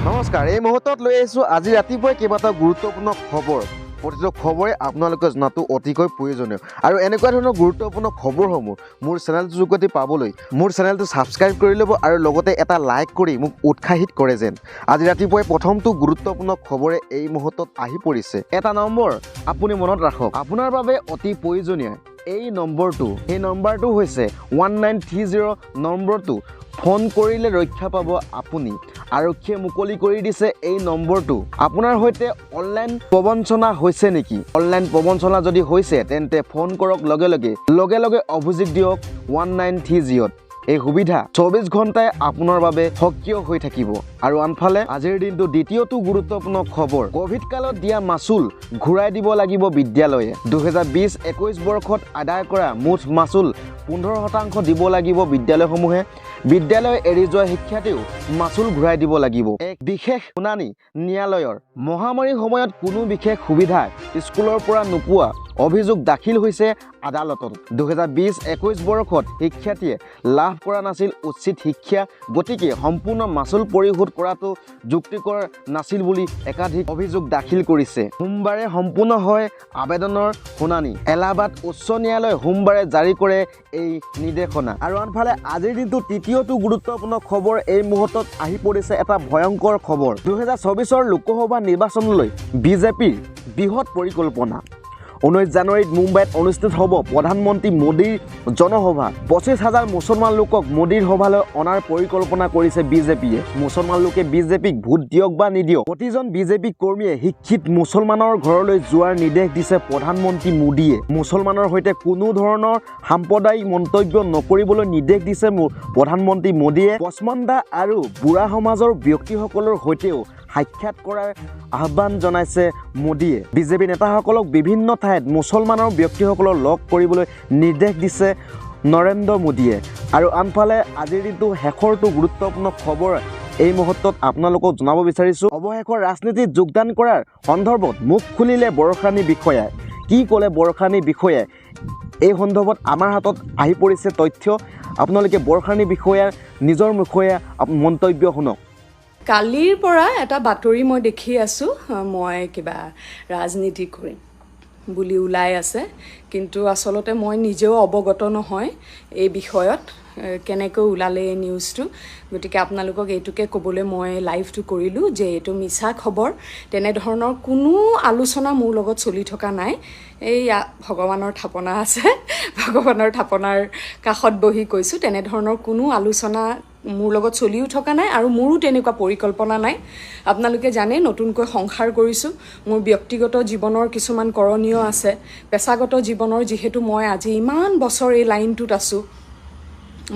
নমস্কাৰ, এই মুহূৰ্তত লৈ আহিছোঁ আজি ৰাতিপুৱাই কেইবাটাও গুৰুত্বপূৰ্ণ খবৰ। প্ৰতিটো খবৰে আপোনালোকে জনাটো অতিকৈ প্ৰয়োজনীয় আৰু এনেকুৱা ধৰণৰ গুৰুত্বপূৰ্ণ খবৰসমূহ মোৰ চেনেলটোৰ যোগেদি পাবলৈ মোৰ চেনেলটো ছাবস্ক্ৰাইব কৰি ল'ব আৰু লগতে এটা লাইক কৰি মোক উৎসাহিত কৰে যেন। আজি ৰাতিপুৱাই প্ৰথমটো গুৰুত্বপূৰ্ণ খবৰে এই মুহূৰ্তত আহি পৰিছে। এটা নম্বৰ আপুনি মনত ৰাখক, আপোনাৰ বাবে অতি প্ৰয়োজনীয় এই নম্বৰটো। সেই নম্বৰটো হৈছে 1930। নম্বৰটো ফোন কৰিলে ৰক্ষা পাব আপুনি। আৰক্ষীয়ে মুকলি কৰি দিছে এই নম্বৰটো। আপোনাৰ সৈতে অনলাইন প্ৰবঞ্চনা হৈছে নেকি? অনলাইন প্ৰবঞ্চনা যদি হৈছে, তেন্তে ফোন কৰক লগে লগে, লগে লগে অভিযোগ দিয়ক 1930ত। এই সুবিধা 24 ঘণ্টাই আপোনাৰ বাবে সক্ৰিয় হৈ থাকিব। আৰু আনফালে আজিৰ দিনটো দ্বিতীয়টো গুৰুত্বপূৰ্ণ খবৰ, কভিড কালত দিয়া মাচুল ঘূৰাই দিব লাগিব বিদ্যালয়ে। 2020-21 বৰ্ষত আদায় কৰা মুঠ মাচুল 15% দিব লাগিব বিদ্যালয়সমূহে। বিদ্যালয় এৰি যোৱা শিক্ষাৰ্থীও মাচুল ঘূৰাই দিব লাগিব। এক বিশেষ শুনানি ন্যায়ালয়ৰ। মহামাৰীৰ সময়ত কোনো বিশেষ সুবিধা স্কুলৰ পৰা নোপোৱা অভিযোগ দাখিল হৈছে আদালতত। 2020-21 বৰ্ষত শিক্ষাৰ্থীয়ে লাভ কৰা নাছিল উচিত শিক্ষা, গতিকে সম্পূৰ্ণ মাচুল পৰিশোধ কৰাটো যুক্তিকৰ নাছিল বুলি একাধিক অভিযোগ দাখিল কৰিছে। সোমবাৰে সম্পূৰ্ণ হয় আবেদনৰ শুনানি। এলাহাবাদ উচ্চ ন্যায়ালয়ে সোমবাৰে জাৰি কৰে এই নিৰ্দেশনা। আৰু আনফালে আজিৰ দিনটো তৃতীয়টো গুৰুত্বপূৰ্ণ খবৰ এই মুহূৰ্তত আহি পৰিছে, এটা ভয়ংকৰ খবৰ। 2024ৰ লোকসভা নিৰ্বাচনলৈ বিজেপিৰ বৃহৎ পৰিকল্পনা। 19 জানুৱাৰীত মুম্বাইত অনুষ্ঠিত হ'ব প্ৰধানমন্ত্ৰী মোদীৰ জনসভা। 25 হাজাৰ মুছলমান লোকক মোদীৰ সভালৈ অনাৰ পৰিকল্পনা কৰিছে বিজেপিয়ে। মুছলমান লোকে বিজেপিক ভোট দিয়ক বা নিদিয়ক, প্ৰতিজন বিজেপি কৰ্মীয়ে শিক্ষিত মুছলমানৰ ঘৰলৈ যোৱাৰ নিৰ্দেশ দিছে প্ৰধানমন্ত্ৰী মোদীয়ে। মুছলমানৰ সৈতে কোনো ধৰণৰ সাম্প্ৰদায়িক মন্তব্য নকৰিবলৈ নিৰ্দেশ দিছে প্ৰধানমন্ত্ৰী মোদীয়ে। পচমাণ্ডা আৰু বুঢ়া সমাজৰ ব্যক্তিসকলৰ সৈতেও সাক্ষাৎ কৰাৰ আহ্বান জনাইছে মোদীয়ে। বিজেপি নেতাসকলক বিভিন্ন ঠাইত মুছলমানৰ ব্যক্তিসকলক লগ কৰিবলৈ নিৰ্দেশ দিছে নৰেন্দ্ৰ মোদীয়ে। আৰু আনফালে আজিৰ দিনটো শেষৰটো গুৰুত্বপূৰ্ণ খবৰ এই মুহূৰ্তত আপোনালোকক জনাব বিচাৰিছোঁ। অৱশেষত ৰাজনীতিত যোগদান কৰাৰ সন্দৰ্ভত মুখ খুলিলে বৰষাৰাণী বিষয়াই। কি ক'লে বৰষাৰাণী বিষয়াই, এই সন্দৰ্ভত আমাৰ হাতত আহি পৰিছে তথ্য। আপোনালোকে বৰষাৰাণী বিষয়াৰ নিজৰ মুখেৰে মন্তব্য শুনক। কালিৰ পৰা এটা বাতৰি মই দেখি আছোঁ, মই কিবা ৰাজনীতি কৰিম বুলি ওলাই আছে। কিন্তু আচলতে মই নিজেও অৱগত নহয় এই বিষয়ত, কেনেকৈ ওলালে এই নিউজটো। গতিকে আপোনালোকক এইটোকে ক'বলৈ মই লাইভটো কৰিলোঁ যে এইটো মিছা খবৰ। তেনেধৰণৰ কোনো আলোচনা মোৰ লগত চলি থকা নাই। এই ভগৱানৰ থাপনা আছে, ভগৱানৰ থাপনাৰ কাষত বহি কৈছোঁ, তেনেধৰণৰ কোনো আলোচনা মোৰ লগত চলিও থকা নাই আৰু মোৰো তেনেকুৱা পৰিকল্পনা নাই। আপোনালোকে জানে, নতুনকৈ সংসাৰ কৰিছোঁ। মোৰ ব্যক্তিগত জীৱনৰ কিছুমান কৰণীয় আছে, পেছাগত জীৱনৰ, যিহেতু মই আজি ইমান বছৰ এই লাইনটোত আছোঁ,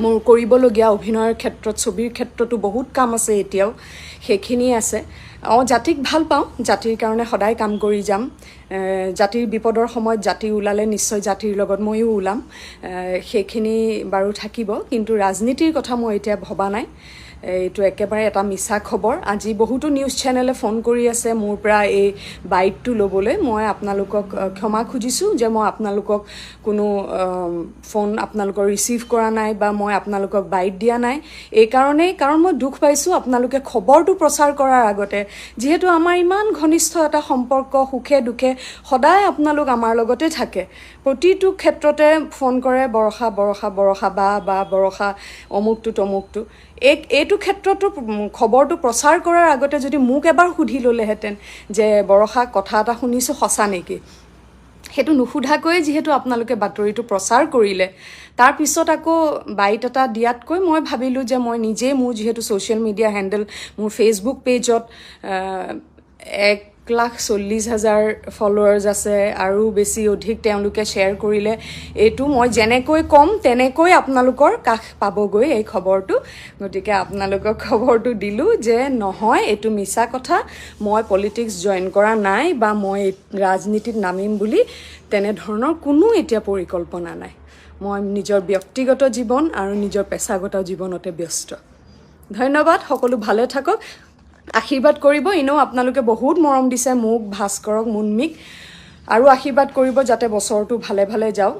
মোৰ কৰিবলগীয়া অভিনয়ৰ ক্ষেত্ৰত, ছবিৰ ক্ষেত্ৰতো বহুত কাম আছে এতিয়াও, সেইখিনি আছে। জাতিক ভাল পাওঁ, জাতিৰ কাৰণে সদায় কাম কৰি যাম। জাতিৰ বিপদৰ সময়ত জাতি ওলালে নিশ্চয় জাতিৰ লগত ময়ো ওলাম। সেইখিনি বাৰু থাকিব, কিন্তু ৰাজনীতিৰ কথা মই এতিয়া ভবা নাই। এইটো একেবাৰে এটা মিছা খবৰ। আজি বহুতো নিউজ চেনেলে ফোন কৰি আছে মোৰ পৰা এই বাইটটো ল'বলৈ। মই আপোনালোকক ক্ষমা খুজিছোঁ যে মই আপোনালোকক কোনো ফোন আপোনালোকৰ ৰিচিভ কৰা নাই বা মই আপোনালোকক বাইট দিয়া নাই। এইকাৰণেই, কাৰণ মই দুখ পাইছোঁ, আপোনালোকে খবৰটো প্ৰচাৰ কৰাৰ আগতে, যিহেতু আমাৰ ইমান ঘনিষ্ঠ এটা সম্পৰ্ক, সুখে দুখে সদায় আপোনালোক আমাৰ লগতে থাকে, প্ৰতিটো ক্ষেত্ৰতে ফোন কৰে, "বৰষা, বৰষা, বৰষা বা, বা বৰষা, অমুকটো তমুকটো"। এইটো ক্ষেত্ৰতো খবৰটো প্ৰচাৰ কৰাৰ আগতে যদি মোক এবাৰ সুধি ল'লেহেঁতেন যে "বৰষা, কথা এটা শুনিছোঁ, সঁচা নেকি?" সেইটো নুসুধাকৈয়ে যিহেতু আপোনালোকে বাতৰিটো প্ৰচাৰ কৰিলে, তাৰপিছত আকৌ বাইট এটা দিয়াতকৈ মই ভাবিলোঁ যে মই নিজেই মোৰ যিহেতু ছ'চিয়েল মিডিয়া হেণ্ডেল, মোৰ ফেচবুক পেজত 1,40,000 ফলোৱাৰ্ছ আছে আৰু বেছি অধিক তেওঁলোকে শ্বেয়াৰ কৰিলে এইটো মই যেনেকৈ ক'ম তেনেকৈ আপোনালোকৰ কাষ পাবগৈ এই খবৰটো। গতিকে আপোনালোকক খবৰটো দিলোঁ যে নহয়, এইটো মিছা কথা। মই পলিটিক্স জইন কৰা নাই বা মই ৰাজনীতিত নামিম বুলি তেনেধৰণৰ কোনো এতিয়া পৰিকল্পনা নাই। মই নিজৰ ব্যক্তিগত জীৱন আৰু নিজৰ পেছাগত জীৱনতে ব্যস্ত। ধন্যবাদ। সকলো ভালে থাকক, আশীৰ্বাদ কৰিব। এনেও আপোনালোকে বহুত মৰম দিছে মোক, ভাস্কৰক, মুন্মিক, আৰু আশীৰ্বাদ কৰিব যাতে বছৰটো ভালে ভালে যাওক।